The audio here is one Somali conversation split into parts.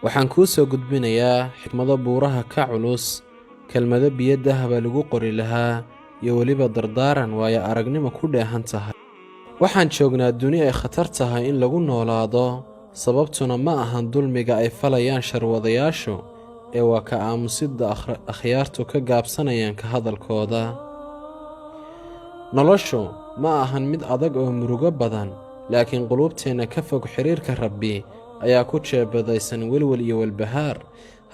Waxaan kuu soo gudbinayaa xikmado buuraha ka culus, kelmado biyo dahaba lagu qori lahaa, iyo weliba dardaaran waayo aragnimo ku dheehan tahay. Waxaan joognaa duni ay khatar tahay in lagu noolaado, sababtuna ma ahan dulmiga ay falayaan sharwadayaashu, ee waa ka aamusidda akhyaartu ka gaabsanayaan ka hadalkooda. Noloshu ma ahan mid adag oo murugo badan, laakiin quluubteenna ka fog xiriirka Rabbi ayaa ku jeebadaysan welwel iyo walbahaar.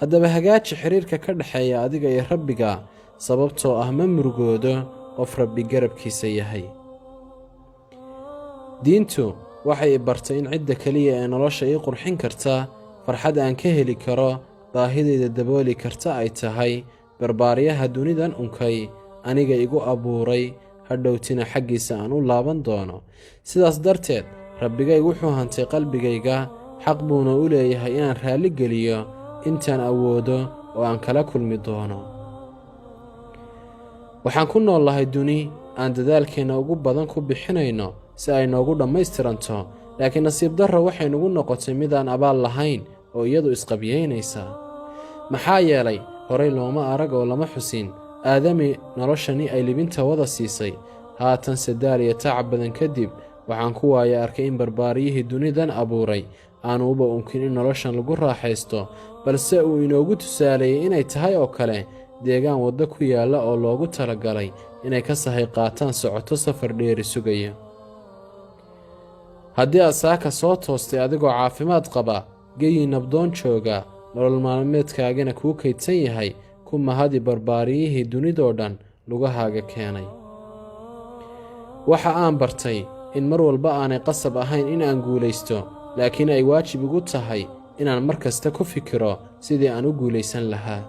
Haddaba hagaaji xiriirka ka dhexeeya adiga iyo Rabbiga, sababtoo ah ma murugoodo qof Rabbi garabkiisa yahay. Diintu waxay i bartay in cidda keliya ee nolosha ii qurxin karta, farxad aan ka heli karo, baahidayda dabooli karta ay tahay barbaaryaha dunidan unkay, aniga igu abuuray, hadhowtina xaggiisa aan u laaban doono. Sidaas darteed Rabbigay wuxuu hantay qalbigayga, xaq buuna u leeyahay inaan raalli geliyo intaan awoodo oo aan kala kulmi doono. Waxaan ku noolnahay duni aan dadaalkeenna ugu badan ku bixinayno si ay noogu dhammaystiranto, laakiin nasiib darro waxay nugu noqotay midaan abaal lahayn oo iyadu isqabyeynaysa. Maxaa yeelay horay looma arag oo lama xusin aadami noloshani ay libinta wada siisay. Haatanse daal iyo tacab badan kadib waxaan ku waaya arkay in barbaariyihii dunidan abuuray aanu uba unkin in noloshan lagu raaxaysto, balse uu inoogu tusaaleeyey inay tahay oo kale deegaan waddo ku yaalla oo loogu talagalay inay ka sahay qaataan socoto safar dheeri sugaya. Haddii aad saaka soo toostay adigoo caafimaad qaba, geyi nabdoon jooga, nolol maalmeedkaagana kuu kaydsan yahay, ku mahadi barbaariyihii dunidoo dhan lugahaaga keenay. Waxa aan bartay in mar walba aanay qasab ahayn in aan guulaysto, laakiin ay waajib igu tahay inaan mar kasta ku fikiro sidii aan u guulaysan lahaa.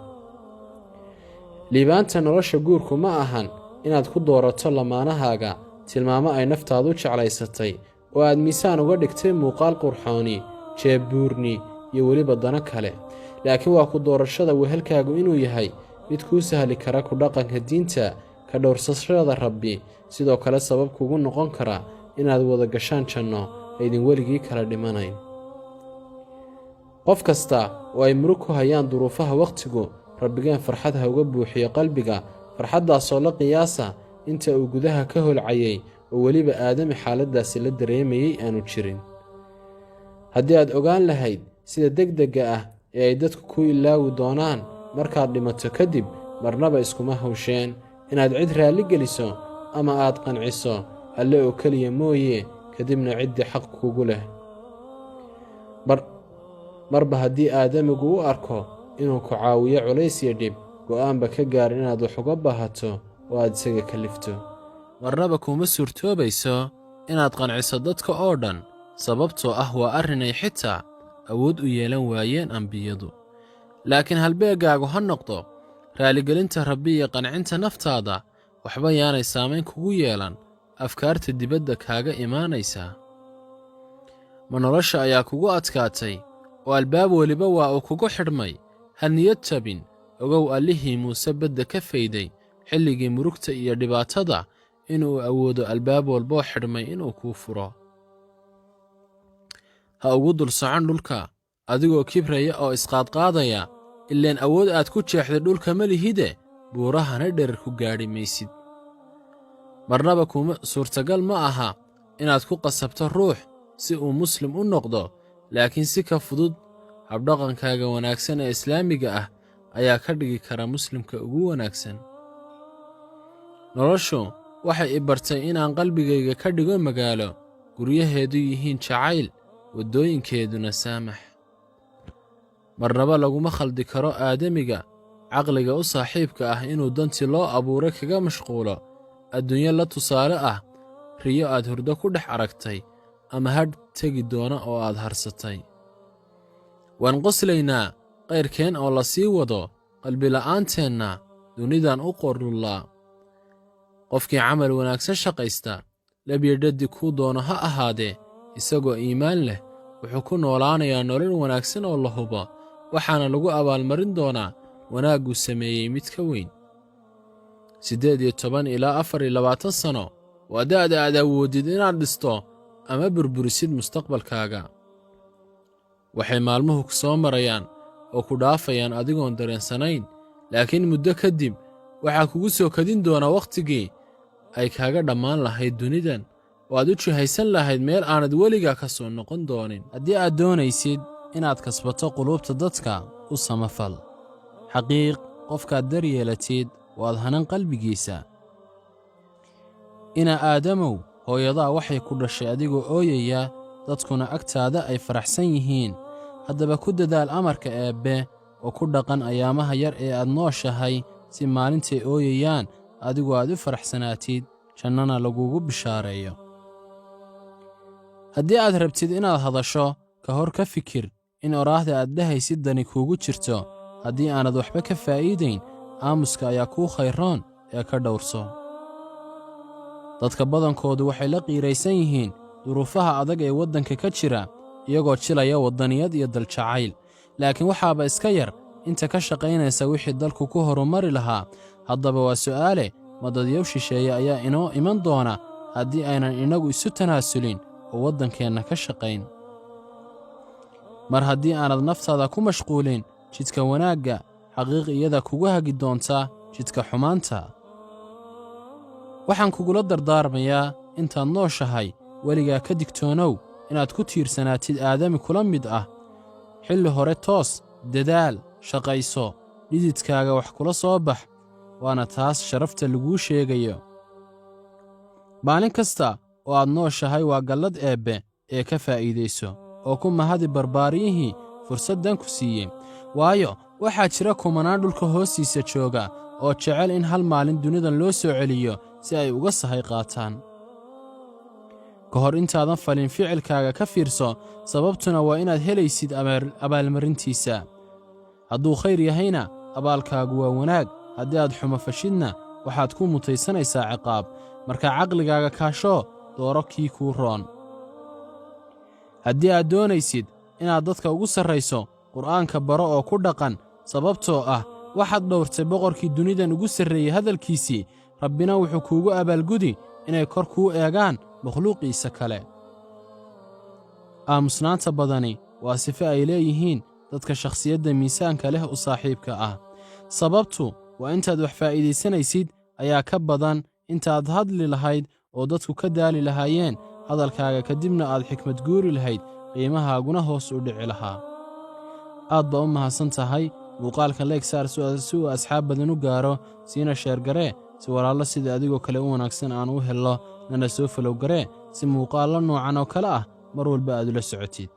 Liibaanta nolosha guurku ma ahan inaad ku doorato lamaanahaaga tilmaamo ay naftaadu jeclaysatay oo aad miisaan uga dhigtay muuqaal qurxooni, jeebbuurni iyo weliba dano kale, laakiin waa ku doorashada wehelkaagu inuu yahay mid kuu sahli kara ku dhaqanka diinta, ka dhowrsashada Rabbi, sidoo kale sabab kugu noqon kara inaad wada gashaan janno aydin weligii kala dhimanayn. Qof kasta oo ay murug ku hayaan duruufaha wakhtigu, Rabbigeen farxad ha uga buuxiyo qalbiga, farxaddaasoo la qiyaasa inta uu gudaha ka holcayay oo weliba aadami xaaladdaasi la dareemayey aanu jirin. Haddii aad ogaan lahayd sida degdegga ah ee ay dadku ku ilaawi doonaan markaad dhimato kadib, marnaba iskuma hawsheen inaad cid raalli geliso ama aad qanciso, Alle oo keliya mooye, kadibna ciddii xaq kugu leh. Marba haddii aadamigu u arko inuu ku caawiyo culays iyo dhib, go'aanba ka gaar inaad wax uga baahato oo aad isaga kalifto. Marnaba kuma suurtoobayso inaad qanciso dadka oo dhan, sababtoo ah waa arrinay xitaa awood u yeelan waayeen ambiyadu. Laakiin halbeeggaagu ha noqdo raaligelinta Rabbi iyo qancinta naftaada. Waxba yaanay saamayn kugu yeelan afkaarta dibadda kaaga imaanaysa. Ma nolosha ayaa kugu adkaatay oo albaab weliba waa uu kugu xidhmay? Ha niyad jabin. Ogow Allihii Muuse badda ka fayday xilligii murugta iyo dhibaatada inuu awoodo albaab walboo xidhmay inuu kuu furo. Ha ugu dul socon dhulka adigoo kibraya oo isqaadqaadaya, ileen awood aad ku jeexday dhulka ma lihide, buurahana dherer ku gaadhi maysid. Marnaba kuma suurtagal ma aha inaad ku qasabto ruux si uu muslim u noqdo, laakiin si ka fudud habdhaqankaaga wanaagsan ee islaamiga ah ayaa ka dhigi kara muslimka ugu wanaagsan. Noloshu waxay i bartay inaan qalbigayga ka dhigo magaalo guryaheedu yihiin jacayl, waddooyinkeeduna saamax. Marnaba laguma khaldi karo aadamiga caqliga u saaxiibka ah inuu dantii loo abuuray kaga mashquulo adduunyo la tusaale ah riyo aad hurdo ku dhex aragtay ama hadh tegi doona oo aad harsatay. Waan qoslaynaa qayrkeen oo la sii wado, qalbila'aanteenna dunidan u qorrullaa. Qofkii camal wanaagsan shaqaysta, labyo dhaddi kuu doono ha ahaadee, isagoo iimaan leh wuxuu ku noolaanayaa nolol wanaagsan oo la hubo, waxaana lagu abaalmarin doonaa wanaagguu sameeyey mid ka weyn. 18 ilaa 24 sano waa da'da aad awoodid inaad dhisto ama burburisid mustaqbalkaaga. Waxay maalmuhu ku soo marayaan oo ku dhaafayaan adigoon dareensanayn, laakiin muddo kadib waxaa kugu soo kadin doonaa wakhtigii ay kaaga dhammaan lahayd dunidan oo aad u jihaysan lahayd meel aanad weligaa ka soo noqon doonin. Haddii aad doonaysid inaad kasbato quluubta dadka, u samafal. Xaqiiq, qofkaad daryeelatid waad hanan qalbigiisa. Ina Aadamow, hooyadaa waxay ku dhashay adigoo ooyaya, dadkuna agtaada ay faraxsan yihiin. Haddaba ku dadaal amarka Eebbe oo ku dhaqan ayaamaha yar ee aad nooshahay, si maalintay ooyayaan adigu aad u faraxsanaatid, jannana lagugu bishaareeyo. Haddii aad rabtid inaad hadasho, ka hor ka fikir in oraahda aad dhahaysid dani kuugu jirto. Haddii aanad waxba ka faa'iidayn, aamuska ayaa kuu khayroon ee ka dhowrso. Dadka badankoodu waxay la qiiraysan yihiin duruufaha adag ee waddanka ka jira, iyagoo jilaya waddaniyad iyo daljacayl, laakiin waxaaba iska yar inta ka shaqaynaysa wixii dalku ku horumari lahaa. Haddaba waa su'aale: ma dadyow shisheeye ayaa inoo iman doona haddii aynan innagu isu tanaasulin oo waddankeenna ka shaqayn? Mar haddii aanad naftaada ku mashquulin jidka wanaagga, xaqiiq iyada kugu hagi doontaa jidka xumaanta. Waxaan kugula dardaarmayaa, intaad nooshahay weligaa ka digtoonow inaad ku tiirsanaatid aadami kula mid ah. Xilli hore toos, dadaal, shaqayso, dhididkaaga wax kula soo bax, waana taas sharafta laguu sheegayo. Maalin kasta oo aad nooshahay waa gallad Eebbe ee ka faa'iidayso oo ku mahadi barbaariyihii fursaddan ku siiyey, waayo, waxaa jira kumanaan dhulka hoostiisa jooga oo jecel in hal maalin dunidan loo soo celiyo si ay uga sahay qaataan. Ka hor intaadan falin ficilkaaga ka fiirso, sababtuna waa inaad helaysid abaalmarintiisa. Hadduu khayr yahayna, abaalkaagu waa wanaag. Haddii aad xumo fashidna, waxaad ku mutaysanaysaa ciqaab. Markaa caqligaaga kaashoo dooro kii kuu roon. Haddii aad doonaysid inaad dadka ugu sarrayso, Qur'aanka baro oo ku dhaqan, sababtoo ah waxaad dhowrtay boqorkii dunidan ugu sarreeyey hadalkiisii. Rabbina wuxuu kuugu abaalgudi inay kor kuu eegaan makhluuqiisa kale. Aamusnaanta badani waa sifo ay leeyihiin dadka shakhsiyadda miisaanka leh u saaxiibka ah. Sababtu waa intaad wax faa'iidaysanaysid ayaa ka badan intaad hadli lahayd oo dadku ka daali lahaayeen hadalkaaga, kadibna aad xikmad guuri lahayd, qiimahaaguna hoos u dhici lahaa. Aad baa u mahadsan tahay. Muuqaalka like saar si uu asxaab badan u gaaro, siina share garee si walaallo sida adigoo kale u wanaagsan aan u hello, nana soo follow garee si muuqaallo noocan oo kale ah mar walba aad ula socotid.